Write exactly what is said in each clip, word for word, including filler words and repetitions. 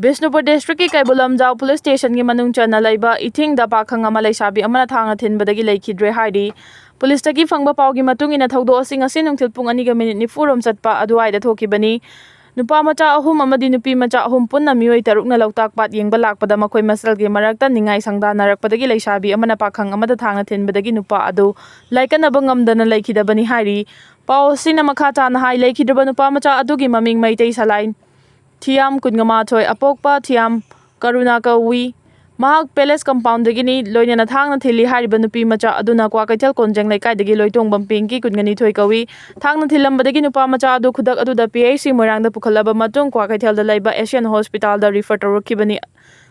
ꯕꯤꯁꯅꯨꯄꯨꯔ ꯗꯤꯁꯇ꯭ꯔꯤꯛꯀꯤ ꯀꯩꯕꯨꯜ ꯂꯝꯖꯥꯎ ꯄꯨꯂꯤꯁ ꯁ꯭ꯇꯦꯁꯟꯒꯤ ꯃꯅꯨꯡ ꯆꯟꯅ ꯂꯩꯕ ꯏꯊꯤꯡꯗ ꯄꯥꯈꯪ ꯑꯃ ꯂꯩꯁꯥꯕꯤ ꯑꯃꯅ ꯊꯥꯡꯅ ꯊꯤꯟꯕꯗꯒꯤ ꯂꯩꯈꯤꯗ꯭ꯔꯦ ꯍꯥꯏꯔꯤ꯫ ꯄꯨꯂꯤꯁꯇꯒꯤ ꯐꯪꯕ ꯄꯥꯎꯒꯤ ꯃꯇꯨꯡ ꯏꯟꯅ, ꯊꯧꯗꯣꯛ ꯑꯁꯤ ꯉꯁꯤ ꯅꯨꯡꯊꯤꯜ ꯄꯨꯡ ꯑꯅꯤꯒ ꯃꯤꯅꯤꯠ ꯅꯤꯐꯨ ꯔꯣꯝ ꯆꯠꯄ ꯑꯗꯨꯋꯥꯏꯗ ꯊꯣꯛꯈꯤꯕꯅꯤ꯫ ꯅꯨꯄꯥ ꯃꯆꯥ ꯑꯍꯨꯝ ꯑꯃꯗꯤ ꯅꯨꯄꯤ ꯃꯆꯥ ꯑꯍꯨꯝ ꯄꯨꯟꯅ ꯃꯤꯑꯣꯏ ꯇꯔꯨꯛꯅ ꯂꯣꯛꯇꯥꯛ ꯄꯥꯠ ꯌꯦꯡꯕ ꯂꯥꯛꯄꯗ ꯃꯈꯣꯏ ꯃꯁꯦꯜꯒꯤ ꯃꯔꯛꯇ ꯅꯤꯡꯉꯥꯏ ꯁꯪꯗꯥꯅꯔꯛꯄꯗꯒꯤ ꯂꯩꯁꯥꯕꯤ ꯑꯃꯅ ꯄꯥꯈꯪ ꯑꯃꯗ ꯊꯥꯡꯅ ꯊꯤꯟꯕꯗꯒꯤ ꯅꯨꯄꯥ ꯑꯗꯨ ꯂꯥꯏꯀꯠꯅꯕ ꯉꯝꯗꯅ ꯂꯩꯈꯤꯗꯕꯅꯤ ꯍꯥꯏꯔꯤ꯫ ꯄꯥꯎ ꯑꯁꯤꯅ ꯃꯈꯥ ꯇꯥꯅ ꯍꯥꯏ, ꯂꯩꯈꯤꯗ꯭ꯔꯕ ꯅꯨꯄꯥ ꯃꯆꯥ ꯑꯗꯨꯒꯤ ꯃꯃꯤꯡ ꯃꯩꯇꯩ ꯁꯂꯥꯏ ꯊꯤꯌꯥꯝ, ꯀꯨꯟꯃꯉꯥ, ꯑꯄꯣꯛꯄ ꯊꯤꯌꯥꯝ ꯀꯔꯨꯅꯥ ꯀꯧꯏ꯫ ꯃꯍꯥꯛ ꯄꯦꯂꯦꯁ ꯀꯝꯄꯥꯎꯟꯗꯒꯤꯅꯤ꯫ ꯂꯣꯏꯅꯅ ꯊꯥꯡꯅ ꯊꯤꯜꯂꯤ ꯍꯥꯏꯔꯤꯕ ꯅꯨꯄꯤ ꯃꯆꯥ ꯑꯗꯨꯅ ꯀ꯭ꯋꯥꯀꯩꯊꯦꯜ ꯀꯣꯟꯖꯦꯡ ꯂꯩꯀꯥꯏꯗꯒꯤ ꯂꯣꯏꯇꯣꯡꯕꯝ ꯄꯤꯡꯀꯤ, ꯀꯨꯟꯒꯅꯤꯊꯣꯏ ꯀꯧꯏ꯫ ꯊꯥꯡꯅ ꯊꯤꯜꯂꯝꯕꯗꯒꯤ ꯅꯨꯄꯥ ꯃꯆꯥ ꯑꯗꯨ ꯈꯨꯗꯛ ꯑꯗꯨꯗ ꯄꯤ ꯑꯩꯆ ꯁꯤ ꯃꯣꯏꯔꯥꯡꯗ ꯄꯨꯈꯠꯂꯕ ꯃꯇꯨꯡ ꯀ꯭ꯋꯥꯀꯩꯊꯦꯜꯗ ꯂꯩꯕ ꯑꯦꯁꯤꯌꯥꯟ ꯍꯣꯁꯄꯤꯇꯥꯜꯗ ꯔꯤꯐꯔ ꯇꯧꯔꯛꯈꯤꯕꯅꯤ꯫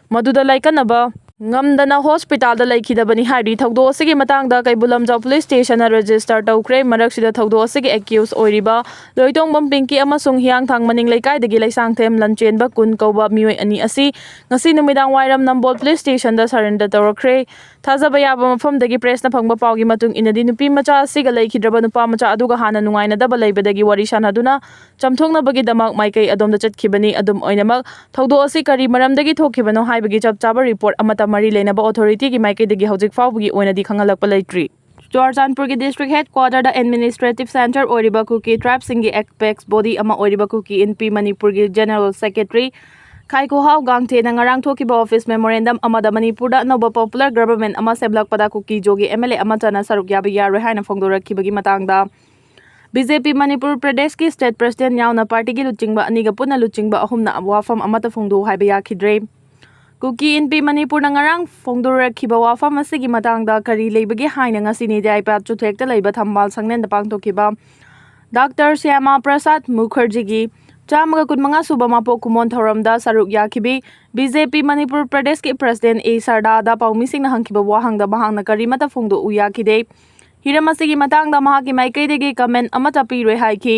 ꯃꯗꯨꯗ ꯂꯥꯏꯀꯠꯅꯕ ꯉꯝꯗꯅ ꯍꯣꯁꯄꯤꯇꯥꯜꯗ ꯂꯩꯈꯤꯗꯕꯅꯤ ꯍꯥꯏꯔꯤ꯫ ꯊꯧꯗꯣꯛ ꯑꯁꯤꯒꯤ ꯃꯇꯥꯡꯗ ꯀꯩꯕꯨꯜ ꯂꯝꯖꯥꯎ ꯄꯨꯂꯤꯁ ꯁ꯭ꯇꯦꯁꯟꯅ ꯔꯦꯖꯤꯁꯇꯔ ꯇꯧꯈ꯭ꯔꯦ꯫ ꯃꯔꯛꯁꯤꯗ ꯊꯧꯗꯣꯛ ꯑꯁꯤꯒꯤ ꯑꯦꯀ꯭ꯌꯨꯁ ꯑꯣꯏꯔꯤꯕ ꯂꯣꯏꯇꯣꯡꯕꯝ ꯄꯤꯡꯀꯤ ꯑꯃꯁꯨꯡ ꯍꯤꯌꯥꯡꯊꯥꯡ ꯃꯅꯤꯡ ꯂꯩꯀꯥꯏꯗꯒꯤ ꯂꯩꯁꯥꯡꯊꯦꯝ ꯂꯟꯆꯦꯟꯕ, ꯀꯨꯟ ꯀꯧꯕ ꯃꯤꯑꯣꯏ ꯑꯅꯤ ꯑꯁꯤ ꯉꯁꯤ ꯅꯨꯃꯤꯗꯥꯡ ꯋꯥꯏꯔꯝ ꯅꯝꯕꯣꯜ ꯄꯨꯂꯤꯁ ꯁ꯭ꯇꯦꯁꯟꯗ ꯁꯔꯦꯟꯗꯔ ꯇꯧꯔꯛꯈ꯭ꯔꯦ꯫ ꯊꯥꯖꯕ ꯌꯥꯕ ꯃꯐꯝꯗꯒꯤ ꯄ꯭ꯔꯦꯁꯅ ꯐꯪꯕ ꯄꯥꯎꯒꯤ ꯃꯇꯨꯡ ꯏꯟꯅꯗꯤ, ꯅꯨꯄꯤ ꯃꯆꯥ ꯑꯁꯤꯒ ꯂꯩꯈꯤꯗ꯭ꯔꯕ ꯅꯨꯄꯥ ꯃꯆꯥ ꯑꯗꯨꯒ ꯍꯥꯟꯅ ꯅꯨꯡꯉꯥꯏꯅꯗꯕ ꯂꯩꯕꯗꯒꯤ ꯋꯥꯔꯤ ꯁꯥꯟꯅꯗꯨꯅ ꯆꯝꯊꯣꯛꯅꯕꯒꯤꯗꯃꯛ ꯃꯥꯏꯀꯩ ꯑꯗꯣꯝꯗ ꯆꯠꯈꯤꯕꯅꯤ꯫ ꯑꯗꯨꯝ ꯑꯣꯏꯅꯃꯛ, ꯊꯧꯗꯣꯛ ꯑꯁꯤ ꯀꯔꯤ ꯃꯔꯝꯗꯒꯤ ꯊꯣꯛꯈꯤꯕꯅꯣ ꯍꯥꯏꯕꯒꯤ ꯆꯞ ꯆꯥꯕ ꯔꯤꯄꯣꯔꯠ ꯑꯃꯠꯇ ꯃꯔꯤ ꯂꯩꯅꯕ ꯑꯣꯊꯣꯔꯤꯇꯤꯒꯤ ꯃꯥꯏꯀꯩꯗꯒꯤ ꯍꯧꯖꯤꯛ ꯐꯥꯎꯕꯒꯤ ꯑꯣꯏꯅꯗꯤ ꯈꯪꯍꯜꯂꯛꯄ ꯂꯩꯇ꯭ꯔꯤ꯫ ꯆꯨꯔꯥꯆꯥꯟꯄꯨꯔꯒꯤ ꯗꯤꯁꯇ꯭ꯔꯤꯛ ꯍꯦꯗꯀ꯭ꯋꯥꯇꯔꯗ ꯑꯦꯗꯃꯤꯅꯤꯁꯇ꯭ꯔꯦꯇꯤꯚ ꯁꯦꯟꯇꯔ ꯑꯣꯏꯔꯤꯕ ꯀꯨꯀꯤ ꯇ꯭ꯔꯥꯏꯕꯁꯤꯡꯒꯤ ꯑꯦꯄꯦꯛꯁ ꯕꯣꯗꯤ ꯑꯃ ꯑꯣꯏꯔꯤꯕ ꯀꯨꯀꯤ ꯏꯟꯄꯤ ꯃꯅꯤꯄꯨꯔꯒꯤ ꯖꯦꯅꯔꯦꯜ ꯁꯦꯀ꯭ꯔꯦꯇꯔꯤ ꯈꯥꯏꯈꯣꯍꯥꯎ ꯒꯥꯡꯊꯦꯅ ꯉꯔꯥꯡ ꯊꯣꯛꯈꯤꯕ ꯑꯣꯐꯤꯁ ꯃꯦꯃꯣꯔꯦꯟꯗꯝ ꯑꯃꯗ ꯃꯅꯤꯄꯨꯔꯗ ꯑꯅꯧꯕ ꯄꯣꯄꯨꯂꯔ ꯒꯚꯔꯟꯃꯦꯟꯠ ꯑꯃ ꯁꯦꯝꯂꯛꯄꯗ ꯀꯨꯀꯤ ꯖꯣꯒꯤ ꯑꯦꯝ ꯑꯦꯜ ꯑꯦ ꯑꯃꯠꯇꯅ ꯁꯔꯨꯛ ꯌꯥꯕ ꯌꯥꯔꯣꯏ ꯍꯥꯏꯅ ꯐꯣꯡꯗꯣꯔꯛꯈꯤꯕꯒꯤ ꯃꯇꯥꯡꯗ ꯕꯤ ꯖꯦ ꯄꯤ ꯃꯅꯤꯄꯨꯔ ꯄ꯭ꯔꯗꯦꯁꯀꯤ ꯁ꯭ꯇꯦꯠ ꯄ꯭ꯔꯁꯤꯗꯦꯟꯠ ꯌꯥꯎꯅ ꯄꯥꯔꯇꯤꯒꯤ ꯂꯨꯆꯤꯡꯕ ꯑꯅꯤꯒ ꯄꯨꯟꯅ ꯂꯨꯆꯤꯡꯕ ꯑꯍꯨꯝꯅ ꯋꯥꯐꯝ ꯑꯃꯠꯇ ꯐꯣꯡꯗꯣꯛꯎ ꯍꯥꯏꯕ ꯌꯥꯈꯤꯗ꯭ꯔꯦ꯫ ꯀꯨꯀꯤ ꯏꯟꯄꯤ ꯃꯅꯤꯄꯨꯔꯅ ꯉꯔꯥꯡ ꯐꯣꯡꯗꯣꯔꯛꯈꯤꯕ ꯋꯥꯐꯝ ꯑꯁꯤꯒꯤ ꯃꯇꯥꯡꯗ ꯀꯔꯤ ꯂꯩꯕꯒꯦ ꯍꯥꯏꯅ ꯉꯁꯤ ꯅꯤꯗ꯭ꯌꯥꯏꯄꯥꯠ ꯆꯨꯊꯦꯛꯇ ꯂꯩꯕ ꯊꯝꯕꯥꯜ ꯁꯪꯂꯦꯟꯗ ꯄꯥꯡꯊꯣꯛꯈꯤꯕ ꯗꯥꯛꯇꯔ ꯁ꯭ꯌꯥꯃꯥ ꯄ꯭ꯔꯁꯥꯗ ꯃꯨꯈꯔꯖꯤꯒꯤ ꯆꯥꯝꯃꯒ ꯀꯨꯟꯃꯉꯥ ꯁꯨꯕ ꯃꯄꯣꯛ ꯀꯨꯝꯑꯣꯟ ꯊꯧꯔꯝꯗ ꯁꯔꯨꯛ ꯌꯥꯈꯤꯕꯤ ꯕꯤ ꯖꯦ ꯄꯤ ꯃꯅꯤꯄꯨꯔ ꯄ꯭ꯔꯗꯦꯁꯀꯤ ꯄ꯭ꯔꯁꯤꯗꯦꯟꯠ ꯑꯦ ꯁꯔꯗꯥꯗ ꯄꯥꯎꯃꯤꯁꯤꯡꯅ ꯍꯪꯈꯤꯕ ꯋꯥꯍꯪꯗ ꯃꯍꯥꯛꯅ ꯀꯔꯤꯃꯠꯇ ꯐꯣꯡꯗꯣꯛꯎ ꯌꯥꯈꯤꯗꯦ꯫ ꯍꯤꯔꯝ ꯑꯁꯤꯒꯤ ꯃꯇꯥꯡꯗ ꯃꯍꯥꯛꯀꯤ ꯃꯥꯏꯀꯩꯗꯒꯤ ꯀꯃꯦꯟꯠ ꯑꯃꯠꯇ ꯄꯤꯔꯣꯏ ꯍꯥꯏꯈꯤ꯫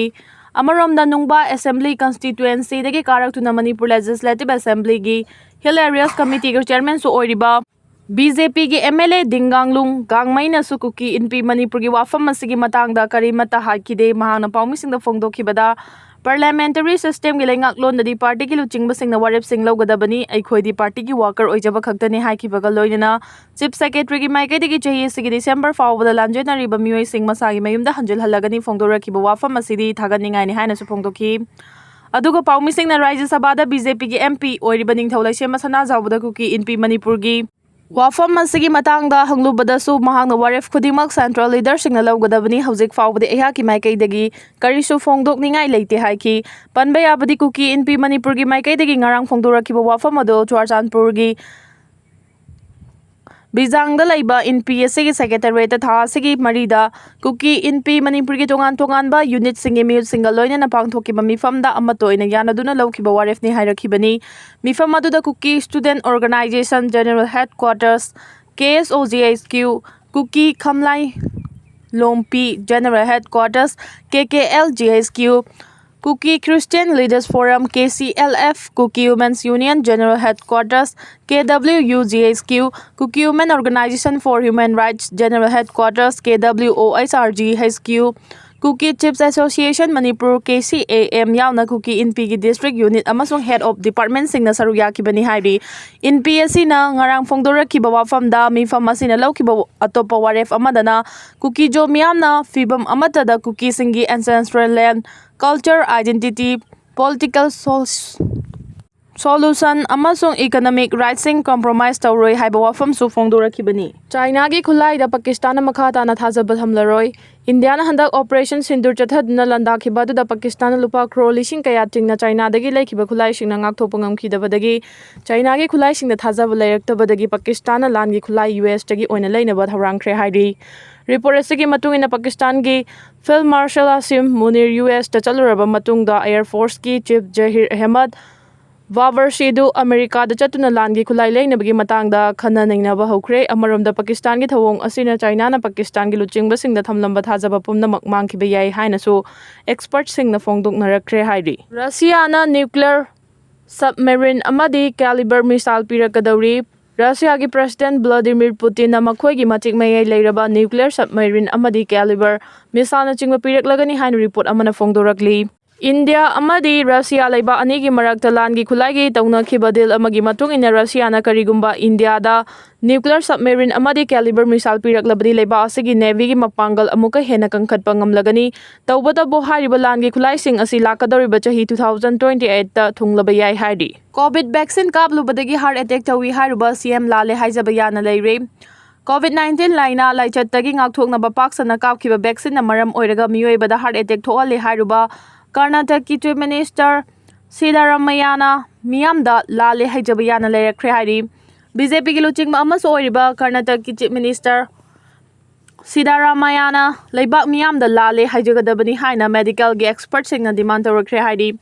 ꯑꯃꯔꯣꯝꯗ, ꯅꯨꯡꯕꯥ ꯑꯦꯁꯦꯝꯕ꯭ꯂꯤ ꯀꯟꯁꯇꯤꯇ꯭ꯋꯦꯟꯁꯤꯗꯒꯤ ꯀꯥꯔꯛꯇꯨꯅ ꯃꯅꯤꯄꯨꯔ ꯂꯦꯖꯤꯁꯂꯦꯇꯤꯚ ꯑꯦꯁꯦꯝꯕ꯭ꯂꯤꯒꯤ ꯍꯤꯜ ꯑꯦꯔꯤꯌꯥꯁ ꯀꯃꯤꯇꯤꯒꯤ ꯆꯤꯌꯔꯃꯦꯟꯁꯨ ꯑꯣꯏꯔꯤꯕ ꯕꯤ ꯖꯦ ꯄꯤꯒꯤ ꯑꯦꯝ ꯑꯦꯜ ꯑꯦ ꯗꯤꯡꯒꯥꯡꯂꯨꯡ ꯒꯥꯡꯃꯩꯅꯁꯨ ꯀꯨꯀꯤ ꯏꯟꯄꯤ ꯃꯅꯤꯄꯨꯔꯒꯤ ꯋꯥꯐꯝ ꯑꯁꯤꯒꯤ ꯃꯇꯥꯡꯗ ꯀꯔꯤꯃꯠꯇ ꯍꯥꯏꯈꯤꯗꯦ꯫ ꯃꯍꯥꯛꯅ ꯄꯥꯎꯃꯤꯁꯤꯡꯗ ꯐꯣꯡꯗꯣꯛꯈꯤꯕꯗ, Parliamentary systemꯒꯤ ꯂꯩꯉꯥꯛꯂꯣꯟꯗꯗꯤ partyꯒꯤ ꯂꯨꯆꯤꯡꯕꯁꯤꯡꯅ ꯋꯥꯔꯦꯞꯁꯤꯡ ꯂꯧꯒꯗꯕꯅꯤ, ꯑꯩꯈꯣꯏꯗꯤ partyꯒꯤ worker ꯑꯣꯏꯖꯕ ꯈꯛꯇꯅꯤ ꯍꯥꯏꯈꯤꯕꯒ ꯂꯣꯏꯅꯅ Chief Secretaryꯒꯤ ꯃꯥꯏꯀꯩꯗꯒꯤ ꯆꯍꯤ ꯑꯁꯤꯒꯤ December ꯐꯥꯎꯕꯗ ꯂꯥꯟꯖꯦꯟꯅꯔꯤꯕ ꯃꯤꯑꯣꯏꯁꯤꯡ ꯃꯁꯥꯒꯤ ꯃꯌꯨꯝꯗ ꯍꯟꯖꯤꯜꯍꯜꯂꯒꯅꯤ ꯐꯣꯡꯗꯣꯔꯛꯈꯤꯕ ꯋꯥꯐꯝ ꯑꯁꯤꯗꯤ ꯊꯥꯒꯠꯅꯤꯡꯉꯥꯏꯅꯤ ꯍꯥꯏꯅꯁꯨ ꯐꯣꯡꯗꯣꯛꯈꯤ꯫ ꯑꯗꯨꯒ ꯄꯥꯎꯃꯤꯁꯤꯡꯅ ꯔꯥꯖ꯭ꯌ ꯁꯚꯥꯗ BJPꯒꯤ MP ꯑꯣꯏꯔꯤꯕ ꯅꯤꯡꯊꯧ ꯂꯩꯁꯦꯝꯕ ꯁꯅꯥꯖꯥꯎꯕꯗ ꯀꯨꯀꯤ ꯏꯟꯄꯤ ꯃꯅꯤꯄꯨꯔꯒꯤ ꯋꯥꯐꯝ ꯑꯁꯤꯒꯤ ꯃꯇꯥꯡꯗ ꯍꯪꯂꯨꯕꯗꯁꯨ ꯃꯍꯥꯛꯅ ꯋꯥꯔꯦꯞ ꯈꯨꯗꯤꯡꯃꯛ central leaderꯁꯤꯡꯅ ꯂꯧꯒꯗꯕꯅꯤ, ꯍꯧꯖꯤꯛ ꯐꯥꯎꯕꯗꯤ ꯑꯩꯍꯥꯛꯀꯤ ꯃꯥꯏꯀꯩꯗꯒꯤ ꯀꯔꯤꯁꯨ ꯐꯣꯡꯗꯣꯛꯅꯤꯡꯉꯥꯏ ꯂꯩꯇꯦ ꯍꯥꯏꯈꯤ꯫ ꯄꯟꯕ ꯌꯥꯕꯗꯤ ꯀꯨꯀꯤ ꯏꯟꯄꯤ ꯃꯅꯤꯄꯨꯔꯒꯤ ꯃꯥꯏꯀꯩꯗꯒꯤ ꯉꯔꯥꯡ ꯐꯣꯡꯗꯣꯔꯛꯈꯤꯕ ꯋꯥꯐꯝ ꯑꯗꯨ ꯆꯨꯔꯆꯥꯟꯄꯨꯔꯒꯤ ꯕꯤꯖꯥꯡꯗ ꯂꯩꯕ ꯏꯟꯄꯤ ꯑꯁꯤꯒꯤ secretariatꯇ ꯊꯥ ꯑꯁꯤꯒꯤ ꯃꯔꯤꯗ ꯀꯨꯀꯤ ꯏꯟꯄꯤ ꯃꯅꯤꯄꯨꯔꯒꯤ ꯇꯣꯉꯥꯟ ꯇꯣꯉꯥꯟꯕ unitꯁꯤꯡꯒꯤ ꯃꯤꯍꯨꯠꯁꯤꯡꯒ ꯂꯣꯏꯅꯅ ꯄꯥꯡꯊꯣꯛꯈꯤꯕ ꯃꯤꯐꯝꯗ ꯑꯃꯠꯇ ꯑꯣꯏꯅ ꯌꯥꯅꯗꯨꯅ ꯂꯧꯈꯤꯕ ꯋꯥꯔꯦꯞꯅꯤ ꯍꯥꯏꯔꯛꯈꯤꯕꯅꯤ꯫ ꯃꯤꯐꯝ ꯑꯗꯨꯗ ꯀꯨꯀꯤ student organisation general headquarters, KSOGHQ, Kuki ꯈꯝꯂꯥꯏ ꯂꯣꯝꯄꯤ general headquarters, KKLGHQ, Kuki Christian Leaders Forum, KCLF, Kuki Women's Union General Headquarters, KWUGHQ, Kuki Women Organization for Human Rights General Headquarters, KWOHRGHQ, Kuki Chiefs Association Manipur, KCAM ꯌꯥꯎꯅ ꯀꯨꯀꯤ ꯏꯟꯄꯤꯒꯤ district unit ꯑꯃꯁꯨꯡ head of departmentꯁꯤꯡꯅ ꯁꯔꯨꯛ ꯌꯥꯈꯤꯕꯅꯤ ꯍꯥꯏꯔꯤ꯫ ꯏꯟꯄꯤ ꯑꯁꯤꯅ ꯉꯔꯥꯡ ꯐꯣꯡꯗꯣꯔꯛꯈꯤꯕ ꯋꯥꯐꯝꯗ ꯃꯤꯐꯝ ꯑꯁꯤꯅ ꯂꯧꯈꯤꯕ ꯑꯇꯣꯞꯄ ꯋꯥꯔꯦꯞ ꯑꯃꯗꯅ ꯀꯨꯀꯤꯖꯣ ꯃꯤꯌꯥꯝꯅ ꯐꯤꯕꯝ ꯑꯃꯠꯇꯗ ꯀꯨꯀꯤꯁꯤꯡꯒꯤ ancestral land, culture, identity, political sol- solution ꯑꯃꯁꯨꯡ economic rightsꯁꯤꯡ compromise ꯇꯧꯔꯣꯏ ꯍꯥꯏꯕ ꯋꯥꯐꯝꯁꯨ ꯐꯣꯡꯗꯣꯔꯛꯈꯤꯕꯅꯤ꯫ ꯆꯥꯏꯅꯥꯒꯤ ꯈꯨꯠꯂꯥꯏꯗ ꯄꯥꯀꯤꯁꯇꯥꯟꯅ ꯃꯈꯥ ꯇꯥꯅ ꯊꯥꯖꯕ ꯊꯝꯂꯔꯣꯏ꯫ ꯏꯟꯗꯤꯌꯥꯅ ꯍꯟꯗꯛ Operation Sindoor ꯆꯠꯊꯗꯨꯅ ꯂꯥꯟꯗꯥꯈꯤꯕ ꯑꯗꯨꯗ ꯄꯥꯀꯤꯁꯇꯥꯟꯅ ꯂꯨꯄꯥ crore ꯂꯤꯁꯤꯡ ꯀꯌꯥ ꯇꯤꯡꯅ ꯆꯥꯏꯅꯥꯗꯒꯤ ꯂꯩꯈꯤꯕ ꯈꯨꯠꯂꯥꯏꯁꯤꯡꯅ ꯉꯥꯛꯊꯣꯛꯄ ꯉꯝꯈꯤꯗꯕꯗꯒꯤ ꯆꯥꯏꯅꯥꯒꯤ ꯈꯨꯠꯂꯥꯏꯁꯤꯡꯗ ꯊꯥꯖꯕ ꯂꯩꯔꯛꯇꯕꯗꯒꯤ ꯄꯥꯀꯤꯁꯇꯥꯟꯅ ꯂꯥꯟꯒꯤ ꯈꯨꯠꯂꯥꯏ USꯇꯒꯤ ꯑꯣꯏꯅ ꯂꯩꯅꯕ ꯊꯧꯔꯥꯡꯈ꯭ꯔꯦ ꯍꯥꯏꯔꯤ꯫ Report ꯑꯁꯤꯒꯤ ꯃꯇꯨꯡ ꯏꯟꯅ ꯄꯥꯀꯤꯁꯇꯥꯟꯒꯤ Field Marshal Asim Munir USꯇ ꯆꯠꯂꯨꯔꯕ ꯃꯇꯨꯡꯗ Air Forceꯀꯤ Chief Jahir Ahmad ꯕꯥꯕꯔꯁꯤꯗꯨ ꯑꯃꯦꯔꯤꯀꯥꯗ ꯆꯠꯇꯨꯅ ꯂꯥꯟꯒꯤ ꯈꯨꯠꯂꯥꯏ ꯂꯩꯅꯕꯒꯤ ꯃꯇꯥꯡꯗ ꯈꯟꯅ ꯅꯩꯅꯕ ꯍꯧꯈ꯭ꯔꯦ꯫ ꯑꯃꯔꯣꯝꯗ ꯄꯥꯀꯤꯁꯇꯥꯟꯒꯤ ꯊꯧꯑꯣꯡ ꯑꯁꯤꯅ ꯆꯥꯏꯅꯥꯅ ꯄꯥꯀꯤꯁꯇꯥꯟꯒꯤ ꯂꯨꯆꯤꯡꯕꯁꯤꯡꯗ ꯊꯝꯂꯝꯕ ꯊꯥꯖꯕ ꯄꯨꯝꯅꯃꯛ ꯃꯥꯡꯈꯤꯕ ꯌꯥꯏ ꯍꯥꯏꯅꯁꯨ expertꯁꯤꯡꯅ ꯐꯣꯡꯗꯣꯛꯅꯔꯛꯈ꯭ꯔꯦ ꯍꯥꯏꯔꯤ꯫ ꯔꯁꯤꯌꯥꯅ nuclear submarine ꯑꯃꯗꯤ caliber missile ꯄꯤꯔꯛꯀꯗꯧꯔꯤ꯫ ꯔꯁꯤꯌꯥꯒꯤ President Vladimir Putinꯅ ꯃꯈꯣꯏꯒꯤ ꯃꯇꯤꯛ ꯃꯌꯥꯏ ꯂꯩꯔꯕ nuclear submarine ꯑꯃꯗꯤ caliber missileꯅꯆꯤꯡꯕ ꯄꯤꯔꯛꯂꯒꯅꯤ ꯍꯥꯏꯅ report ꯑꯃꯅ ꯐꯣꯡꯗꯣꯔꯛꯂꯤ꯫ ꯏꯟꯗꯤꯌꯥ ꯑꯃꯗꯤ ꯔꯁꯤꯌꯥ ꯂꯩꯕꯥꯛ ꯑꯅꯤꯒꯤ ꯃꯔꯛꯇ ꯂꯥꯟꯒꯤ ꯈꯨꯠꯂꯥꯏꯒꯤ ꯇꯧꯅꯈꯤꯕ ꯗꯤꯜ ꯑꯃꯒꯤ ꯃꯇꯨꯡ ꯏꯟꯅ, ꯔꯁꯤꯌꯥꯅ ꯀꯔꯤꯒꯨꯝꯕ ꯏꯟꯗꯤꯌꯥꯗ ꯅ꯭ꯌꯨꯀ꯭ꯂꯤꯌꯔ ꯁꯕꯃꯦꯔꯤꯟ ꯑꯃꯗꯤ ꯀꯦꯂꯤꯕꯔ ꯃꯤꯁꯥꯏꯜ ꯄꯤꯔꯛꯂꯕꯗꯤ, ꯂꯩꯕꯥꯛ ꯑꯁꯤꯒꯤ ꯅꯦꯚꯤꯒꯤ ꯃꯄꯥꯡꯒꯜ ꯑꯃꯨꯛꯀ ꯍꯦꯟꯅ ꯀꯟꯈꯠꯄ ꯉꯝꯂꯒꯅꯤ꯫ ꯇꯧꯕꯇꯕꯨ, ꯍꯥꯏꯔꯤꯕ ꯂꯥꯟꯒꯤ ꯈꯨꯠꯂꯥꯏꯁꯤꯡ ꯑꯁꯤ ꯂꯥꯛꯀꯗꯧꯔꯤꯕ ꯆꯍꯤ two thousand twenty eight ꯇ ꯊꯨꯡꯂꯕ ꯌꯥꯏ ꯍꯥꯏꯔꯤ꯫ ꯀꯣꯚꯤꯗ ꯚꯦꯛꯁꯤꯟ ꯀꯥꯞꯂꯨꯕꯗꯒꯤ ꯍꯥꯔꯠ ꯑꯦꯇꯦꯛ ꯇꯧꯏ ꯍꯥꯏꯔꯨꯕ ꯁꯤ ꯑꯦꯝ ꯂꯥꯜꯂꯦ ꯍꯥꯏꯖꯕ ꯌꯥꯅ ꯂꯩꯔꯦ꯫ ꯀꯣꯚꯤꯗ nineteen ꯂꯥꯏꯅꯥ ꯂꯥꯏꯆꯠꯇꯒꯤ ꯉꯥꯛꯊꯣꯛꯅꯕ ꯄꯥꯛ ꯁꯟꯅ ꯀꯥꯞꯈꯤꯕ ꯚꯦꯛꯁꯤꯟꯅ ꯃꯔꯝ ꯑꯣꯏꯔꯒ ꯃꯤꯑꯣꯏꯕꯗ ꯍꯥꯔꯠ ꯑꯦꯇꯦꯛ ꯊꯣꯛꯍꯜꯂꯦ ꯍꯥꯏꯔꯨꯕ ꯀꯔꯅꯥꯇꯛꯀꯤ ꯆꯤꯐ ꯃꯤꯅꯤꯁꯇꯔ ꯁꯤꯗꯥꯔꯥꯃꯌꯥꯅ ꯃꯤꯌꯥꯝꯗ ꯂꯥꯜꯂꯦ ꯍꯥꯏꯖꯕ ꯌꯥꯅ ꯂꯩꯔꯛꯈ꯭ꯔꯦ ꯍꯥꯏꯔꯤ꯫ ꯕꯤ ꯖꯦ ꯄꯤꯒꯤ ꯂꯨꯆꯤꯡꯕ ꯑꯃꯁꯨ ꯑꯣꯏꯔꯤꯕ ꯀꯔꯅꯥꯇꯛꯀꯤ ꯆꯤꯐ ꯃꯤꯅꯤꯁꯇꯔ ꯁꯤꯗꯥꯔꯥꯃꯌꯥꯅ ꯂꯩꯕꯥꯛ ꯃꯤꯌꯥꯝꯗ ꯂꯥꯜꯂꯦ ꯍꯥꯏꯖꯒꯗꯕꯅꯤ ꯍꯥꯏꯅ ꯃꯦꯗꯤꯀꯦꯜꯒꯤ ꯑꯦꯛꯁꯄꯔꯠꯁꯤꯡꯅ ꯗꯤꯃꯥꯟ ꯇꯧꯔꯛꯈ꯭ꯔꯦ ꯍꯥꯏꯔꯤ꯫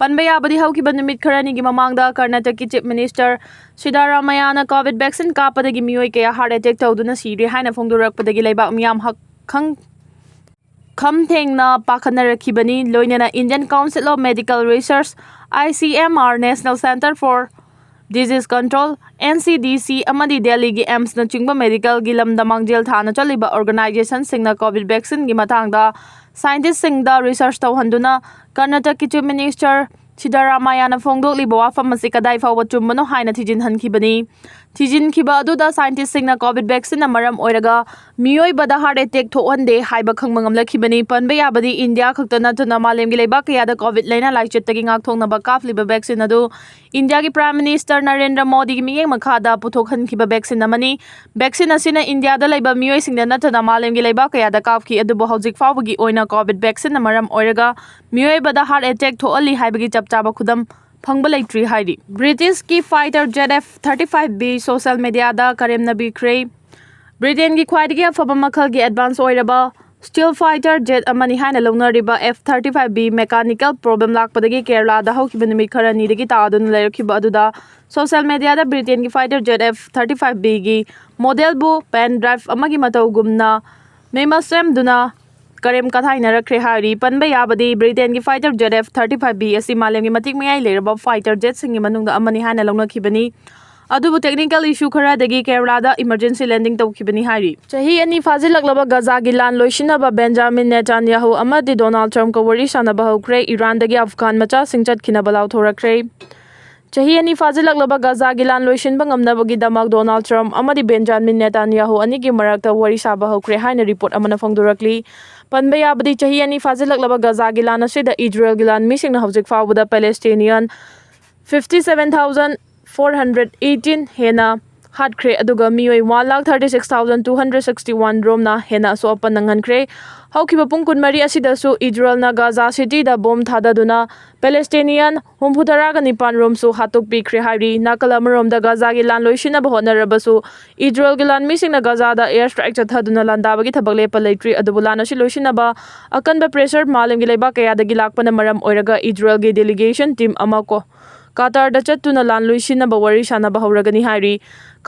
ꯄꯟꯕ ꯌꯥꯕꯗꯤ, ꯍꯧꯈꯤꯕ ꯅꯨꯃꯤꯠ ꯈꯔꯅꯤꯒꯤ ꯃꯃꯥꯡꯗ ꯀꯔꯅꯥꯇꯛꯀꯤ ꯆꯤꯐ ꯃꯤꯅꯤꯁꯇꯔ ꯁꯤꯗꯥꯔꯥꯃꯌꯥꯅ ꯀꯣꯚꯤꯗ ꯚꯦꯛꯁꯤꯟ ꯀꯥꯞꯄꯗꯒꯤ ꯃꯤꯑꯣꯏ ꯀꯌꯥ ꯍꯥꯔꯠ ꯑꯦꯇꯦꯛ ꯇꯧꯗꯨꯅ ꯁꯤꯔꯦ ꯍꯥꯏꯅ ꯐꯣꯡꯗꯣꯔꯛꯄꯗꯒꯤ ꯂꯩꯕꯥꯛ ꯃꯤꯌꯥꯝ ꯍꯛ-, ꯈꯪ-, ꯈꯝ ꯊꯦꯡꯅ ꯄꯥꯈꯠꯅꯔꯛꯈꯤꯕꯅꯤ꯫ ꯂꯣꯏꯅꯅ Indian Council of Medical Research, I C M R, National Centre for Disease Control, N C D C, ꯑꯃꯗꯤ ꯗꯦꯜꯂꯤꯒꯤ ꯑꯦꯝꯁꯅꯆꯤꯡꯕ ꯃꯦꯗꯤꯀꯦꯜꯒꯤ ꯂꯝꯗ ꯃꯥꯡꯖꯤꯜ ꯊꯥꯅ ꯆꯠꯂꯤꯕ ꯑꯣꯔꯒꯅꯥꯏꯖꯦꯁꯟꯁꯤꯡꯅ ꯀꯣꯚꯤꯗ ꯚꯦꯛꯁꯤꯟꯒꯤ ꯃꯇꯥꯡꯗ ꯁꯥꯏꯟꯇꯤꯁꯁꯤꯡꯗ ꯔꯤꯁꯔꯆ ꯇꯧꯍꯟꯗꯨꯅ ꯀꯔꯅꯥꯇꯛꯀꯤ ꯆꯤꯐ ꯃꯤꯅꯤꯁꯇꯔ ꯁꯤꯗꯥꯔꯥꯃꯥꯌꯥꯅ ꯐꯣꯡꯗꯣꯛꯂꯤꯕ ꯋꯥꯐꯝ ꯑꯁꯤ ꯀꯗꯥꯏ ꯐꯥꯎꯕ ꯆꯨꯝꯕꯅꯣ ꯍꯥꯏꯅ ꯊꯤꯖꯤꯟꯍꯟꯈꯤꯕꯅꯤ꯫ ꯊꯤꯖꯤꯟꯈꯤꯕ ꯑꯗꯨꯗ ꯁꯥꯏꯟꯇꯤꯁꯁꯤꯡꯅ ꯀꯣꯚꯤꯗ ꯚꯦꯛꯁꯤꯟꯅ ꯃꯔꯝ ꯑꯣꯏꯔꯒ ꯃꯤꯑꯣꯏꯕꯗ ꯍꯥꯔꯠ ꯑꯦꯇꯦꯛ ꯊꯣꯛꯍꯟꯗꯦ ꯍꯥꯏꯕ ꯈꯪꯕ ꯉꯝꯂꯛꯈꯤꯕꯅꯤ꯫ ꯄꯟꯕ ꯌꯥꯕꯗꯤ, ꯏꯟꯗꯤꯌꯥ ꯈꯛꯇ ꯅꯠꯇꯅ ꯃꯥꯂꯦꯝꯒꯤ ꯂꯩꯕꯥꯛ ꯀꯌꯥꯗ ꯀꯣꯚꯤꯗ ꯂꯥꯏꯅꯥ ꯂꯥꯏꯆꯠꯇꯒꯤ ꯉꯥꯛꯊꯣꯛꯅꯕ ꯀꯥꯞꯂꯤꯕ ꯚꯦꯛꯁꯤꯟ ꯑꯗꯨ ꯏꯟꯗꯤꯌꯥꯒꯤ ꯄ꯭ꯔꯥꯏꯝ ꯃꯤꯅꯤꯁꯇꯔ ꯅꯔꯦꯟꯗ꯭ꯔ ꯃꯣꯗꯤꯒꯤ ꯃꯤꯠꯌꯦꯡ ꯃꯈꯥꯗ ꯄꯨꯊꯣꯛꯍꯟꯈꯤꯕ ꯚꯦꯛꯁꯤꯟ ꯑꯃꯅꯤ꯫ ꯚꯦꯛꯁꯤꯟ ꯑꯁꯤꯅ ꯏꯟꯗꯤꯌꯥꯗ ꯂꯩꯕ ꯃꯤꯑꯣꯏꯁꯤꯡꯗ ꯅꯠꯇꯅ ꯃꯥꯂꯦꯝꯒꯤ ꯂꯩꯕꯥꯛ ꯀꯌꯥꯗ ꯀꯥꯞꯈꯤ, ꯑꯗꯨꯕꯨ ꯍꯧꯖꯤꯛ ꯐꯥꯎꯕꯒꯤ ꯑꯣꯏꯅ ꯀꯣꯚꯤꯗ ꯚꯦꯛꯁꯤꯟꯅ ꯃꯔꯝ ꯑꯣꯏꯔꯒ ꯃꯤꯑꯣꯏꯕꯗ ꯍꯥꯔꯠ ꯑꯦꯇꯦꯛ ꯊꯣꯛꯍꯜꯂꯤ ꯍꯥꯏꯕꯒꯤ ꯆꯞ ꯆꯥꯕ ꯈꯨꯗꯝ ꯐꯪꯕ ꯂꯩꯇ꯭ꯔꯤ ꯍꯥꯏꯔꯤ꯫ ꯕ꯭ꯔꯤꯇꯤꯁꯀꯤ fighter Z F thirty five B social ꯃꯦꯗꯤꯌꯥꯗ ꯀꯔꯦꯝꯅꯕꯤꯈ꯭ꯔꯦ꯫ ꯕ꯭ꯔꯤꯇꯦꯟꯒꯤ ꯈ꯭ꯋꯥꯏꯗꯒꯤ ꯑꯐꯕ ꯃꯈꯜꯒꯤ ꯑꯦꯗꯚꯥꯟꯁ ꯑꯣꯏꯔꯕ ꯁ꯭ꯇꯤꯜ ꯐꯥꯏꯇꯔ ꯖꯦꯠ ꯑꯃꯅꯤ ꯍꯥꯏꯅ ꯂꯧꯅꯔꯤꯕ F thirty five B mechanical problem ꯂꯥꯛꯄꯗꯒꯤ ꯀꯦꯔꯂꯥꯗ ꯍꯧꯈꯤꯕ ꯅꯨꯃꯤꯠ ꯈꯔꯅꯤꯗꯒꯤ ꯇꯥꯗꯨꯅ ꯂꯩꯔꯛꯈꯤꯕ ꯑꯗꯨꯗ ꯁꯣꯁꯤꯌꯦꯜ ꯃꯦꯗꯤꯌꯥꯗ ꯕ꯭ꯔꯤꯇꯦꯟꯒꯤ fighter jet F thirty five Bꯒꯤ ꯃꯣꯗꯦꯜꯕꯨ ꯄꯦꯟ ꯗ꯭ꯔꯥꯏꯚ ꯑꯃꯒꯤ ꯃꯇꯧꯒꯨꯝꯅ ꯃꯦꯃ ꯁꯦꯝꯗꯨꯅ ꯀꯔꯦꯝ ꯀꯊꯥꯏꯅꯔꯛꯈ꯭ꯔꯦ ꯍꯥꯏꯔꯤ꯫ ꯄꯟꯕ ꯌꯥꯕꯗꯤ, ꯕ꯭ꯔꯤꯇꯦꯟꯒꯤ fighter jet F thirty five B ꯑꯁꯤ ꯃꯥꯂꯦꯝꯒꯤ ꯃꯇꯤꯛ ꯃꯌꯥꯏ ꯂꯩꯔꯕ ꯐꯥꯏꯇꯔ ꯖꯦꯠꯁꯤꯡꯒꯤ ꯃꯅꯨꯡꯗ ꯑꯃꯅꯤ ꯍꯥꯏꯅ ꯂꯧꯅꯈꯤꯕꯅꯤ꯫ ꯑꯗꯨꯕꯨ technical issue ꯈꯔꯗꯒꯤ ꯀꯦꯔꯂꯥꯗ emergency landing ꯇꯧꯈꯤꯕꯅꯤ ꯍꯥꯏꯔꯤ꯫ ꯆꯍꯤ ꯑꯅꯤ ꯐꯥꯖꯤꯜꯂꯛꯂꯕ ꯒꯖꯥꯒꯤ ꯂꯥꯟ ꯂꯣꯏꯁꯤꯟꯅꯕ ꯕꯦꯟꯖꯥꯃꯤꯟ ꯅꯦꯇꯥꯟꯌꯥꯍꯨ ꯑꯃꯗꯤ ꯗꯣꯅꯥꯜꯗ ꯇ꯭ꯔꯝꯞꯀ ꯋꯥꯔꯤ ꯁꯥꯟꯅꯕ ꯍꯧꯈ꯭ꯔꯦ꯫ ꯏꯔꯥꯟꯗꯒꯤ ꯑꯐꯒꯥꯟ ꯃꯆꯥꯁꯤꯡ ꯆꯠꯈꯤꯅꯕ ꯂꯥꯎꯊꯣꯔꯛꯈ꯭ꯔꯦ꯫ ꯆꯍꯤ ꯑꯅꯤ ꯐꯥꯖꯤꯜꯂꯛꯂꯕ ꯒꯖꯥꯒꯤ ꯂꯥꯟ ꯂꯣꯏꯁꯤꯟꯕ ꯉꯝꯅꯕꯒꯤꯗꯃꯛ ꯗꯣꯅꯥꯜꯗ ꯇ꯭ꯔꯝꯞ ꯑꯃꯗꯤ ꯕꯦꯟꯖꯥꯃꯤꯟ ꯅꯦꯇꯥꯟꯌꯥꯍꯨ ꯑꯅꯤꯒꯤ ꯃꯔꯛꯇ ꯋꯥꯔꯤ ꯁꯥꯕ ꯍꯧꯈ꯭ꯔꯦ ꯍꯥꯏꯅ report ꯑꯃꯅ ꯐꯣꯡꯗꯣꯔꯛꯂꯤ꯫ ꯄꯟꯕ ꯌꯥꯕꯗꯤ, ꯆꯍꯤ ꯑꯅꯤ ꯐꯥꯖꯤꯜꯂꯛꯂꯕ ꯒꯖꯥꯒꯤ ꯂꯥꯟ ꯑꯁꯤꯗ ꯏꯖꯔꯦꯜꯒꯤ ꯂꯥꯟꯃꯤꯁꯤꯡꯅ ꯍꯧꯖꯤꯛ ꯐꯥꯎꯕꯗ Palestinian fifty seven thousand four hundred eighteen ꯍꯦꯟꯅ ꯍꯥꯠꯈ꯭ꯔꯦ, ꯑꯗꯨꯒ ꯃꯤꯑꯣꯏ one lakh thirty six thousand two hundred sixty one ꯔꯣꯝꯅ ꯍꯦꯟꯅ ꯑꯁꯣꯛ ꯑꯄꯟ ꯅꯪꯍꯟꯈ꯭ꯔꯦ꯫ ꯍꯧꯈꯤꯕ ꯄꯨꯡ ꯀꯨꯟꯃꯔꯤ ꯑꯁꯤꯗꯁꯨ ꯏꯖꯔꯦꯜꯅ ꯒꯥꯖꯥ ꯁꯤꯇꯤꯗ ꯕꯣꯝ ꯊꯥꯗꯗꯨꯅ Palestinian ꯍꯨꯝꯐꯨꯇꯔꯥꯒ ꯅꯤꯄꯥꯟ ꯔꯣꯝꯁꯨ ꯍꯥꯠꯇꯣꯛꯄꯤꯈ꯭ꯔꯦ ꯍꯥꯏꯔꯤ꯫ ꯅꯥꯀꯜ ꯑꯃꯔꯣꯝꯗ ꯒꯥꯖꯥꯒꯤ ꯂꯥꯟ ꯂꯣꯏꯁꯤꯟꯅꯕ ꯍꯣꯠꯅꯔꯕꯁꯨ ꯏꯖꯔꯦꯜꯒꯤ ꯂꯥꯟꯃꯤꯁꯤꯡꯅ ꯒꯥꯖꯥꯗ air strike ꯆꯠꯊꯗꯨꯅ ꯂꯥꯟꯗꯥꯕꯒꯤ ꯊꯕꯛ ꯂꯦꯞꯄ ꯂꯩꯇ꯭ꯔꯤ꯫ ꯑꯗꯨꯕꯨ ꯂꯥꯟ ꯑꯁꯤ ꯂꯣꯏꯁꯤꯟꯅꯕ ꯑꯀꯟꯕ pressure ꯃꯥꯂꯦꯝꯒꯤ ꯂꯩꯕꯥꯛ ꯀꯌꯥꯗꯒꯤ ꯂꯥꯛꯄꯅ ꯃꯔꯝ ꯑꯣꯏꯔꯒ ꯏꯖꯔꯦꯜꯒꯤ delegation team ꯑꯃ ꯀꯣ ꯀꯥꯇꯥꯔꯗ ꯆꯠꯇꯨꯅ ꯂꯥꯟ ꯂꯣꯏꯁꯤꯟꯅꯕ ꯋꯥꯔꯤ ꯁꯥꯟꯅꯕ ꯍꯧꯔꯒꯅꯤ ꯍꯥꯏꯔꯤ꯫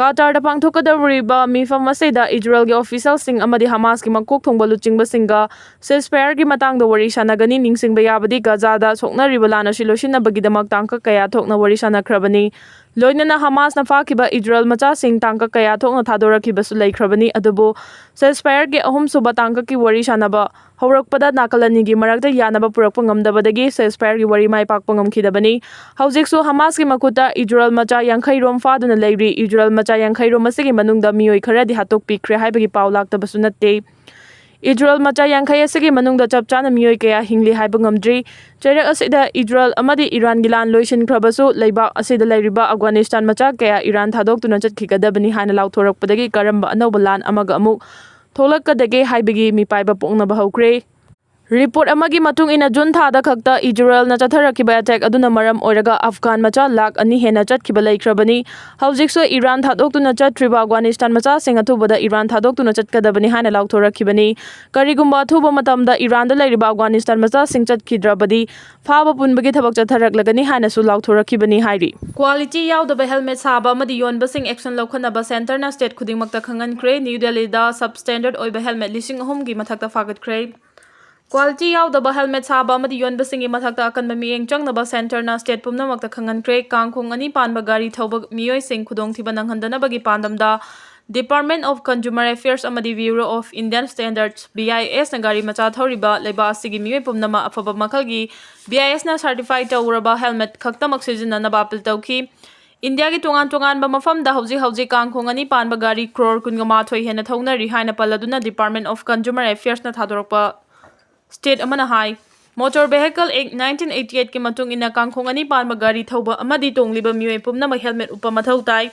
ꯀꯥꯇꯥꯔꯗ ꯄꯥꯡꯊꯣꯛꯀꯗꯧꯔꯤꯕ ꯃꯤꯐꯝ ꯑꯁꯤꯗ ꯏꯖꯔꯦꯜꯒꯤ officialꯁꯤꯡ ꯑꯃꯗꯤ ꯍꯃꯥꯁꯀꯤ ꯃꯀꯣꯛ ꯊꯣꯡꯕ ꯂꯨꯆꯤꯡꯕꯁꯤꯡꯒ ceasefireꯒꯤ ꯃꯇꯥꯡꯗ ꯋꯥꯔꯤ ꯁꯥꯟꯅꯒꯅꯤ꯫ ꯅꯤꯡꯁꯤꯡꯕ ꯌꯥꯕꯗꯤ, ꯒꯥꯖꯥꯗ ꯁꯣꯛꯅꯔꯤꯕ ꯂꯥꯟ ꯑꯁꯤ ꯂꯣꯏꯁꯤꯟꯅꯕꯒꯤꯗꯃꯛ ꯇꯥꯡꯀꯛ ꯀꯌꯥ ꯊꯣꯛꯅ ꯋꯥꯔꯤ ꯁꯥꯟꯅꯈ꯭ꯔꯕꯅꯤ꯫ ꯂꯣꯏꯅꯅ ꯍꯃꯥꯁꯅ ꯐꯥꯈꯤꯕ ꯏꯖꯔꯦꯜ ꯃꯆꯥꯁꯤꯡ ꯇꯥꯡꯀꯛ ꯀꯌꯥ ꯊꯣꯛꯅ ꯊꯥꯗꯣꯔꯛꯈꯤꯕꯁꯨ ꯂꯩꯈ꯭ꯔꯕꯅꯤ꯫ ꯑꯗꯨꯕꯨ ceasefireꯒꯤ ꯑꯍꯨꯝꯁꯨꯕ ꯇꯥꯡꯀꯛꯀꯤ ꯋꯥꯔꯤ ꯁꯥꯟꯅꯕ ꯍꯧꯔꯛꯄꯗ ꯅꯥꯀꯜ ꯑꯅꯤꯒꯤ ꯃꯔꯛꯇ ꯌꯥꯅꯕ ꯄꯨꯔꯛꯄ ꯉꯝꯗꯕꯗꯒꯤ ceasefireꯒꯤ ꯋꯥꯔꯤ ꯃꯥꯏ ꯄꯥꯛꯄ ꯉꯝꯈꯤꯗꯕꯅꯤ꯫ ꯍꯧꯖꯤꯛꯁꯨ ꯍꯃꯥꯁꯀꯤ ꯃꯈꯨꯠꯇ ꯏꯖꯔꯦꯜ ꯃꯆꯥ ꯌꯥꯡꯈꯩ ꯔꯣꯝ ꯐꯥꯗꯨꯅ ꯂꯩꯔꯤ꯫ ꯏꯖꯔꯦꯜ ꯃꯆꯥ ꯌꯥꯡꯈꯩ ꯔꯣꯝ ꯑꯁꯤꯒꯤ ꯃꯅꯨꯡꯗ ꯃꯤꯑꯣꯏ ꯈꯔꯗꯤ ꯍꯥꯠꯇꯣꯛꯄꯤꯈ꯭ꯔꯦ ꯍꯥꯏꯕꯒꯤ ꯄꯥꯎ ꯂꯥꯛꯇꯕꯁꯨ ꯅꯠꯇꯦ꯫ ꯏꯖꯔꯦꯜ ꯃꯆꯥ ꯌꯥꯡꯈꯩ ꯑꯁꯤꯒꯤ ꯃꯅꯨꯡꯗ ꯆꯞ ꯆꯥꯅ ꯃꯤꯑꯣꯏ ꯀꯌꯥ ꯍꯤꯡꯂꯤ ꯍꯥꯏꯕ ꯉꯝꯗ꯭ꯔꯤ꯫ ꯆꯩꯔꯛ ꯑꯁꯤꯗ ꯏꯖꯔꯦꯜ ꯑꯃꯗꯤ ꯏꯔꯥꯟꯒꯤ ꯂꯥꯟ ꯂꯣꯏꯁꯤꯟꯈ꯭ꯔꯕꯁꯨ, ꯂꯩꯕꯥꯛ ꯑꯁꯤꯗ ꯂꯩꯔꯤꯕ ꯑꯐꯒꯥꯅꯤꯁꯇꯥꯟ ꯃꯆꯥ ꯀꯌꯥ ꯏꯔꯥꯟ ꯊꯥꯗꯣꯛꯇꯨꯅ ꯆꯠꯈꯤꯒꯗꯕꯅꯤ ꯍꯥꯏꯅ ꯂꯥꯎꯊꯣꯔꯛꯄꯗꯒꯤ ꯀꯔꯝꯕ ꯑꯅꯧꯕ ꯂꯥꯟ ꯑꯃꯒ ꯑꯃꯨꯛ ꯊꯣꯛꯂꯛꯀꯗꯒꯦ ꯍꯥꯏꯕꯒꯤ ꯃꯤꯄꯥꯏꯕ ꯄꯣꯛꯅꯕ ꯍꯧꯈ꯭ꯔꯦ꯫ Report ꯑꯃꯒꯤ ꯃꯇꯨꯡ ꯏꯟꯅ, ꯖꯨꯟ ꯊꯥꯗ ꯈꯛꯇ ꯏꯖꯔꯦꯜꯅ ꯆꯠꯊꯔꯛꯈꯤꯕ attack ꯑꯗꯨꯅ ꯃꯔꯝ ꯑꯣꯏꯔꯒ ꯑꯐꯒꯥꯟ ꯃꯆꯥ ꯂꯥꯈ ꯑꯅꯤ ꯍꯦꯟꯅ ꯆꯠꯈꯤꯕ ꯂꯩꯈ꯭ꯔꯕꯅꯤ꯫ ꯍꯧꯖꯤꯛꯁꯨ ꯏꯔꯥꯟ ꯊꯥꯗꯣꯛꯇꯨꯅ ꯆꯠꯇ꯭ꯔꯤꯕ ꯑꯐꯒꯥꯅꯤꯁꯇꯥꯟ ꯃꯆꯥꯁꯤꯡ ꯑꯊꯨꯕꯗ ꯏꯔꯥꯟ ꯊꯥꯗꯣꯛꯇꯨꯅ ꯆꯠꯀꯗꯕꯅꯤ ꯍꯥꯏꯅ ꯂꯥꯎꯊꯣꯔꯛꯈꯤꯕꯅꯤ꯫ ꯀꯔꯤꯒꯨꯝꯕ ꯑꯊꯨꯕ ꯃꯇꯝꯗ ꯏꯔꯥꯟꯗ ꯂꯩꯔꯤꯕ ꯑꯐꯒꯥꯅꯤꯁꯇꯥꯟ ꯃꯆꯥꯁꯤꯡ ꯆꯠꯈꯤꯗ꯭ꯔꯕꯗꯤ, ꯐꯥꯕ ꯄꯨꯟꯕꯒꯤ ꯊꯕꯛ ꯆꯠꯊꯔꯛꯂꯒꯅꯤ ꯍꯥꯏꯅꯁꯨ ꯂꯥꯎꯊꯣꯔꯛꯈꯤꯕꯅꯤ ꯍꯥꯏꯔꯤ꯫ Quality ꯌꯥꯎꯗꯕ helmet ꯁꯥꯕ ꯑꯃꯗꯤ ꯌꯣꯟꯕꯁꯤꯡ action ꯂꯧꯈꯠꯅꯕ centreꯅ state ꯈꯨꯗꯤꯡꯃꯛꯇ ꯈꯪꯍꯟꯈ꯭ꯔꯦ꯫ ꯅ꯭ꯌꯨ ꯗꯦꯜꯂꯤꯗ substandard ꯑꯣꯏꯕ helmet ꯂꯤꯁꯤꯡ ꯑꯍꯨꯝꯒꯤ ꯃꯊꯛꯇ ꯐꯥꯒꯠꯈ꯭ꯔꯦ꯫ Quality ꯌꯥꯎꯗꯕ helmet ꯁꯥꯕ ꯑꯃꯗꯤ ꯌꯣꯟꯕꯁꯤꯡꯒꯤ ꯃꯊꯛꯇ ꯑꯀꯟꯕ ꯃꯤꯠꯌꯦꯡ ꯆꯪꯅꯕ centreꯅ state ꯄꯨꯝꯅꯃꯛꯇ ꯈꯪꯍꯟꯈ꯭ꯔꯦ꯫ ꯀꯥꯡ ꯈꯣꯡ ꯑꯅꯤ ꯄꯥꯟꯕ ꯒꯥꯔꯤ ꯊꯧꯕ ꯃꯤꯑꯣꯏꯁꯤꯡ ꯈꯨꯗꯣꯡꯊꯤꯕ ꯅꯪꯍꯟꯗꯅꯕꯒꯤ ꯄꯥꯟꯗꯝꯗ Department of Consumer Affairs ꯑꯃꯗꯤ Bureau of Indian Standards, BISꯅ ꯒꯥꯔꯤ ꯃꯆꯥ ꯊꯧꯔꯤꯕ ꯂꯩꯕꯥꯛ ꯑꯁꯤꯒꯤ ꯃꯤꯑꯣꯏ ꯄꯨꯝꯅꯃꯛ ꯑꯐꯕ ꯃꯈꯜꯒꯤ BISꯅ certify ꯇꯧꯔꯕ helmet ꯈꯛꯇꯃꯛ ꯁꯤꯖꯤꯟꯅꯅꯕ appeal ꯇꯧꯈꯤ꯫ ꯏꯟꯗꯤꯌꯥꯒꯤ ꯇꯣꯉꯥꯟ ꯇꯣꯉꯥꯟꯕ ꯃꯐꯝꯗ ꯍꯧꯖꯤꯛ ꯍꯧꯖꯤꯛ ꯀꯥꯡ ꯈꯣꯡ ꯑꯅꯤ ꯄꯥꯟꯕ ꯒꯥꯔꯤ crore ꯀꯨꯟꯒ ꯃꯥꯊꯣꯏ ꯍꯦꯟꯅ ꯊꯧꯅꯔꯤ ꯍꯥꯏꯅ ꯄꯜꯂꯗꯨꯅ Department of Consumer Affairsꯅ ꯊꯥꯗꯣꯔꯛꯄ state ꯑꯃꯅ ꯍꯥꯏ, Motor Vehicle Act nineteen eighty eightꯀꯤ ꯃꯇꯨꯡ ꯏꯟꯅ ꯀꯥꯡ ꯈꯣꯡ ꯑꯅꯤ ꯄꯥꯟꯕ ꯒꯥꯔꯤ ꯊꯧꯕ ꯑꯃꯗꯤ ꯇꯣꯡꯂꯤꯕ ꯃꯤꯑꯣꯏ ꯄꯨꯝꯅꯃꯛ helmet ꯎꯞꯄ ꯃꯊꯧ ꯇꯥꯏ꯫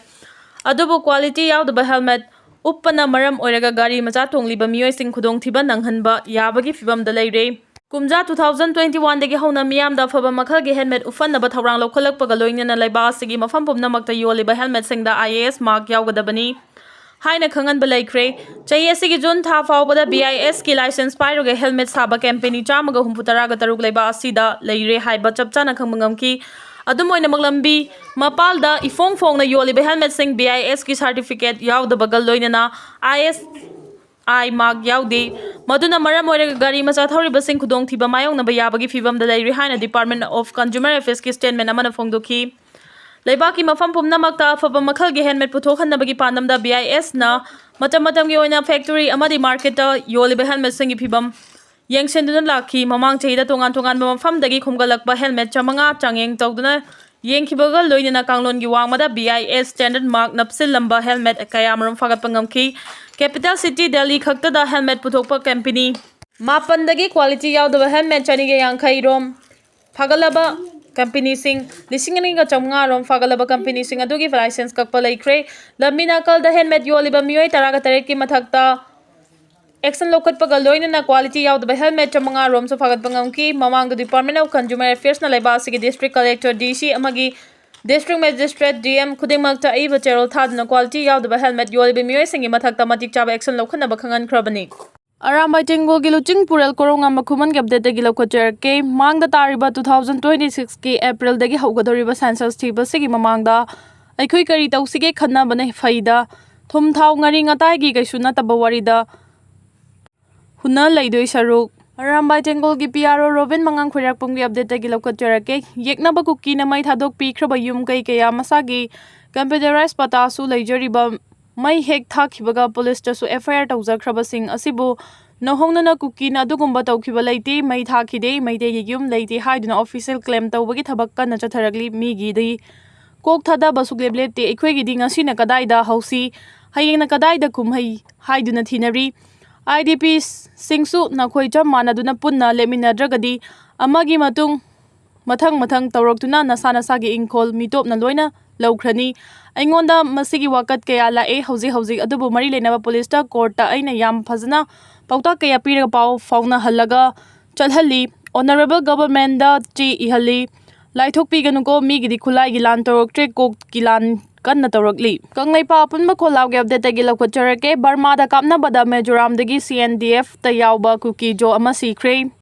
ꯑꯗꯨꯕꯨ quality ꯌꯥꯎꯗꯕ helmet ꯎꯞꯄꯅ ꯃꯔꯝ ꯑꯣꯏꯔꯒ ꯒꯥꯔꯤ ꯃꯆꯥ ꯇꯣꯡꯂꯤꯕ ꯃꯤꯑꯣꯏꯁꯤꯡ ꯈꯨꯗꯣꯡꯊꯤꯕ ꯅꯪꯍꯟꯕ ꯌꯥꯕꯒꯤ ꯐꯤꯕꯝꯗ ꯂꯩꯔꯦ꯫ ꯀꯨꯝꯖꯥ two thousand twenty oneꯗꯒꯤ ꯍꯧꯅ ꯃꯤꯌꯥꯝꯗ ꯑꯐꯕ ꯃꯈꯜꯒꯤ helmet ꯎꯞꯍꯟꯅꯕ ꯊꯧꯔꯥꯡ ꯂꯧꯈꯠꯂꯛꯄꯒ ꯂꯣꯏꯅꯅ ꯂꯩꯕꯥꯛ ꯑꯁꯤꯒꯤ ꯃꯐꯝ ꯄꯨꯝꯅꯃꯛꯇ ꯌꯣꯜꯂꯤꯕ helmetꯁꯤꯡꯗ IAS mark ꯌꯥꯎꯒꯗꯕꯅꯤ ꯍꯥꯏꯅ ꯈꯪꯍꯟꯕ ꯂꯩꯈ꯭ꯔꯦ꯫ ꯆꯍꯤ ꯑꯁꯤꯒꯤ June ꯊꯥ ꯐꯥꯎꯕꯗ BISꯀꯤ license ꯄꯥꯏꯔꯒ helmet ꯁꯥꯕ company ꯆꯥꯝꯃꯒ ꯍꯨꯝꯐꯨ ꯇꯔꯥꯒ ꯇꯔꯨꯛ ꯂꯩꯕꯥꯛ ꯑꯁꯤꯗ ꯂꯩꯔꯦ ꯍꯥꯏꯕ ꯆꯞ ꯆꯥꯅ ꯈꯪꯕ ꯉꯝꯈꯤ꯫ ꯑꯗꯨꯝ ꯑꯣꯏꯅꯃꯛ, ꯂꯝꯕꯤ ꯃꯄꯥꯜꯗ ꯏꯐꯣꯡ ꯐꯣꯡꯅ ꯌꯣꯜꯂꯤꯕ helmetꯁꯤꯡ BISꯀꯤ certificate ꯌꯥꯎꯗꯕꯒ ꯂꯣꯏꯅꯅ ISI mark ꯌꯥꯎꯗꯦ꯫ ꯃꯗꯨꯅ ꯃꯔꯝ ꯑꯣꯏꯔꯒ ꯒꯥꯔꯤ ꯃꯆꯥ ꯊꯧꯔꯤꯕꯁꯤꯡ ꯈꯨꯗꯣꯡꯊꯤꯕ ꯃꯥꯌꯣꯛꯅꯕ ꯌꯥꯕꯒꯤ ꯐꯤꯕꯝꯗ ꯂꯩꯔꯤ ꯍꯥꯏꯅ Department of Consumer Affairsꯀꯤ statement ꯑꯃꯅ ꯐꯣꯡꯗꯣꯛꯈꯤ꯫ ꯂꯩꯕꯥꯛꯀꯤ ꯃꯐꯝ ꯄꯨꯝꯅꯃꯛꯇ ꯑꯐꯕ ꯃꯈꯜꯒꯤ helmet ꯄꯨꯊꯣꯛꯍꯟꯅꯕꯒꯤ ꯄꯥꯟꯗꯝꯗ BISꯅ ꯃꯇꯝ ꯃꯇꯝꯒꯤ ꯑꯣꯏꯅ factory ꯑꯃꯗꯤ marketꯇ ꯌꯣꯜꯂꯤꯕ helmetꯁꯤꯡꯒꯤ ꯐꯤꯕꯝ ꯌꯦꯡꯁꯤꯟꯗꯨꯅ ꯂꯥꯛꯈꯤ꯫ ꯃꯃꯥꯡ ꯆꯍꯤꯗ ꯇꯣꯉꯥꯟ ꯇꯣꯉꯥꯟꯕ ꯃꯐꯝꯗꯒꯤ ꯈꯣꯝꯒꯠꯂꯛꯄ helmet ꯆꯥꯃꯉꯥ ꯆꯥꯡꯌꯦꯡ ꯇꯧꯗꯨꯅ ꯌꯦꯡꯈꯤꯕꯒ ꯂꯣꯏꯅꯅ ꯀꯥꯡꯂꯣꯟꯒꯤ ꯋꯥꯡꯃꯗ BIS standard mark ꯅꯞꯁꯤꯜꯂꯝꯕ helmet ꯀꯌꯥ ꯑꯃꯔꯣꯝ ꯐꯥꯒꯠꯄ ꯉꯝꯈꯤ꯫ Capital city Delhi ꯈꯛꯇꯗ helmet ꯄꯨꯊꯣꯛꯄ company ꯃꯥꯄꯟꯗꯒꯤ quality ꯌꯥꯎꯗꯕ helmet ꯆꯅꯤꯒ ꯌꯥꯡꯈꯩ ꯔꯣꯝ ꯐꯥꯒꯠꯂꯕ companyꯁꯤꯡ ꯂꯤꯁꯤꯡ ꯑꯅꯤꯒ ꯆꯥꯃꯉꯥ ꯔꯣꯝ ꯐꯥꯒꯠꯂꯕ companyꯁꯤꯡ ꯑꯗꯨꯒꯤ license ꯀꯛꯄ ꯂꯩꯈ꯭ꯔꯦ꯫ ꯂꯝꯕꯤ ꯅꯥꯀꯜꯗ helmet ꯌꯣꯜꯂꯤꯕ ꯃꯤꯑꯣꯏ ꯇꯔꯥꯒ ꯇꯔꯦꯠꯀꯤ ꯃꯊꯛꯇ action ꯂꯧꯈꯠꯄꯒ ꯂꯣꯏꯅꯅ quality ꯌꯥꯎꯗꯕ helmet ꯆꯥꯃꯉꯥ ꯔꯣꯝꯁꯨ ꯐꯥꯒꯠꯄ ꯉꯝꯈꯤ꯫ ꯃꯃꯥꯡꯗ Department of Consumer Affairsꯅ ꯂꯩꯕꯥꯛ ꯑꯁꯤꯒꯤ district collector, DC ꯑꯃꯗꯤ district magistrate, DM ꯈꯨꯗꯤꯡꯃꯛꯇ ꯑꯏꯕ ꯆꯦꯔꯣꯜ ꯊꯥꯗꯨꯅ quality ꯌꯥꯎꯗꯕ helmet ꯌꯣꯜꯂꯤꯕ ꯃꯤꯑꯣꯏꯁꯤꯡꯒꯤ ꯃꯊꯛꯇ ꯃꯇꯤꯛ ꯆꯥꯕ action ꯂꯧꯈꯠꯅꯕ ꯈꯪꯍꯟꯈ꯭ꯔꯕꯅꯤ꯫ ꯑꯔꯥꯝꯕꯥꯏ ꯇꯦꯡꯒꯣꯜꯒꯤ ꯂꯨꯆꯤꯡ ꯄꯨꯔꯦꯜ ꯀꯣꯔꯧꯉꯥꯟꯕ ꯈꯨꯃꯟ updateꯇꯒꯤ ꯂꯧꯈꯠꯆꯔꯛꯀꯦ꯫ ꯃꯥꯡꯗ ꯇꯥꯔꯤꯕ two thousand twenty sixꯀꯤ Aprilꯗꯒꯤ ꯍꯧꯒꯗꯧꯔꯤꯕ census ꯊꯤꯕꯁꯤꯒꯤ ꯃꯃꯥꯡꯗ ꯑꯩꯈꯣꯏ ꯀꯔꯤ ꯇꯧꯁꯤꯒꯦ ꯈꯟꯅꯕꯅ ꯐꯩꯗ꯫ ꯊꯨꯝ, ꯊꯥꯎ, ꯉꯥꯔꯤ ꯉꯇꯥꯏꯒꯤ ꯀꯩꯁꯨ ꯅꯠꯇꯕ ꯋꯥꯔꯤꯗ ꯍꯨꯟꯅ ꯂꯩꯗꯣꯏ ꯁꯔꯨꯛ, ꯑꯔꯥꯝꯕꯥꯏ ꯇꯦꯡꯒꯣꯜꯒꯤ ꯄꯤ ꯑꯥꯔ ꯑꯣ ꯔꯣꯕꯤꯟ ꯃꯉꯥꯡ ꯈꯣꯏꯔꯥꯛꯄꯝꯒꯤ ꯑꯞꯗꯦꯠꯇꯒꯤ ꯂꯧꯈꯠꯆꯔꯛꯀꯦ꯫ ꯌꯦꯛꯅꯕ ꯀꯨꯀꯤꯅ ꯃꯩ ꯊꯥꯗꯣꯛꯄꯤꯈ꯭ꯔꯕ ꯌꯨꯝ ꯀꯩ ꯀꯌꯥ ꯃꯁꯥꯒꯤ ꯀꯝꯄ꯭ꯌꯨꯇꯔꯥꯏꯖ ꯄꯇꯥꯁꯨ ꯂꯩꯖꯔꯤꯕ ꯃꯩ ꯍꯦꯛ ꯊꯥꯈꯤꯕꯒ ꯄꯨꯂꯤꯁꯇꯁꯨ ꯑꯦꯐ ꯑꯥꯏ ꯑꯥꯔ ꯇꯧꯖꯈ꯭ꯔꯕꯁꯤꯡ ꯑꯁꯤꯕꯨ ꯅꯧꯍꯧꯅꯅ ꯀꯨꯀꯤꯅ ꯑꯗꯨꯒꯨꯝꯕ ꯇꯧꯈꯤꯕ ꯂꯩꯇꯦ, ꯃꯩ ꯊꯥꯈꯤꯗꯦ, ꯃꯩꯇꯩꯒꯤ ꯌꯨꯝ ꯂꯩꯇꯦ ꯍꯥꯏꯗꯨꯅ ꯑꯣꯐꯤꯁꯤꯌꯦꯜ ꯀ꯭ꯂꯦꯝ ꯇꯧꯕꯒꯤ ꯊꯕꯛ ꯀꯟꯅ ꯆꯠꯊꯔꯛꯂꯤ꯫ ꯃꯤꯒꯤꯗꯤ ꯀꯣꯛ ꯊꯥꯗꯕ ꯁꯨꯛꯂꯦꯞ ꯂꯦꯞꯇꯦ꯫ ꯑꯩꯈꯣꯏꯒꯤꯗꯤ ꯉꯁꯤꯅ ꯀꯗꯥꯏꯗ ꯍꯧꯁꯤ, ꯍꯌꯦꯡꯅ ꯀꯗꯥꯏꯗ ꯀꯨꯝꯍꯩ ꯍꯥꯏꯗꯨꯅ ꯊꯤꯅꯔꯤ꯫ ꯑꯥꯏ ꯗꯤ ꯄꯤꯁꯤꯡꯁꯨ ꯅꯈꯣꯏ ꯆꯞ ꯃꯥꯟꯅꯗꯨꯅ ꯄꯨꯟꯅ ꯂꯦꯞꯃꯤꯟꯅꯗ꯭ꯔꯒꯗꯤ ꯑꯃꯒꯤ ꯃꯇꯨꯡ ꯃꯊꯪ ꯃꯊꯪ ꯇꯧꯔꯛꯇꯨꯅ ꯅꯁꯥ ꯅꯁꯥꯒꯤ ꯏꯪꯈꯣꯜ ꯃꯤꯇꯣꯞꯅ ꯂꯣꯏꯅ ꯂꯧꯈ꯭ꯔꯅꯤ꯫ ꯑꯩꯉꯣꯟꯗ ꯃꯁꯤꯒꯤ ꯋꯥꯀꯠ ꯀꯌꯥ ꯂꯥꯛꯑꯦ꯫ ꯍꯧꯖꯤꯛ ꯍꯧꯖꯤꯛ ꯑꯗꯨꯕꯨ ꯃꯔꯤ ꯂꯩꯅꯕ ꯄꯨꯂꯤꯁꯇ, ꯀꯣꯔꯠꯇ ꯑꯩꯅ ꯌꯥꯝ ꯐꯖꯅ ꯄꯥꯎꯇꯥꯛ ꯀꯌꯥ ꯄꯤꯔꯒ ꯄꯥꯎ ꯐꯥꯎꯅꯍꯜꯂꯒ ꯆꯠꯍꯜꯂꯤ꯫ ꯑꯣꯅꯔꯦꯕꯜ ꯒꯚꯔꯟꯃꯦꯟꯗ ꯆꯦ ꯏꯍꯜꯂꯤ꯫ ꯂꯥꯏꯊꯣꯛꯄꯤꯒꯅꯨꯀꯣ, ꯃꯤꯒꯤꯗꯤ ꯈꯨꯠꯂꯥꯏꯒꯤ ꯂꯥꯟ ꯇꯧꯔꯛꯇ꯭ꯔꯦ, ꯀꯣꯛꯀꯤ ꯂꯥꯟ ꯀꯟꯅ ꯇꯧꯔꯛꯂꯤ꯫ ꯀꯪꯂꯩꯄꯥꯛ ꯑꯄꯨꯟꯕ ꯈꯣꯜꯂꯥꯎꯒꯤ ꯑꯞꯗꯦꯠꯇꯒꯤ ꯂꯧꯈꯠꯆꯔꯛꯀꯦ꯫ ꯕꯔꯃꯥꯗ ꯀꯥꯞꯅꯕꯗ ꯃꯤꯖꯣꯔꯥꯝꯗꯒꯤ ꯁꯤ ꯑꯦꯟ ꯗꯤ ꯑꯦꯐꯇ ꯌꯥꯎꯕ ꯀꯨꯀꯤ ꯖꯣ ꯑꯃ ꯁꯤꯈ꯭ꯔꯦ꯫